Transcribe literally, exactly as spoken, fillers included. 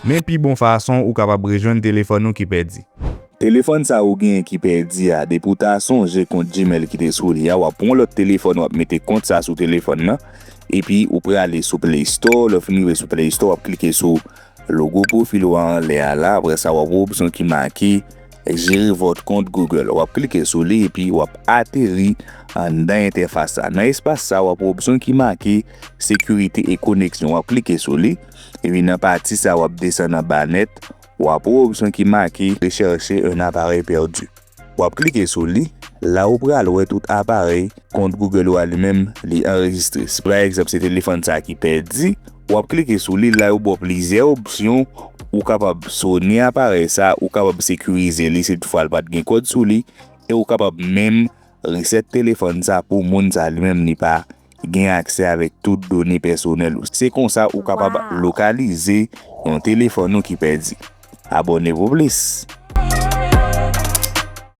Men pi bon fason ou kapab rejwenn telefòn ou ki pèdi. Telefòn sa ou genyen ki pèdi a, depi w ta sonje kont Gmail ki te sou li a, w ap pran yon lòt telefòn, w ap mete kont sa sou telefòn nan, epi ou prale sou Play Store. Lè w fin rive sou Play Store, w ap klike sou logo pwofil ou a anlè a la. Apre sa, w ap wè opsyon ki make Gérer votre compte Google. W ap klike sou li epi w ap ateri anndan entèfas sa. Nan espas sa, w ap wè opsyon ki make Sécurité et connexion. W ap klike sou li. Epi nan pati sa, w ap desann anba nèt. W ap wè opsyon ki make Rechercher un appareil perdu. W ap klike sou li. La ou pral wè tout aparèy kont Google ou a li menm li anrejistre. Si pa egzanp se telefòn sa ki pèdi, w ap klike sou li, la yo ba w plizyè opsyon. Ou kapab sonnen aparèy sa, ou kapab sekirize li si toutfwa l pa t gen kòd sou li, e ou kapab menm resèt telefòn sa pou moun sa li menm li pa gen aksè avèk tout done pèsonèl ou. Se konsa ou kapab lokalize yon telefòn ou ki pèdi. Abòne pou plis.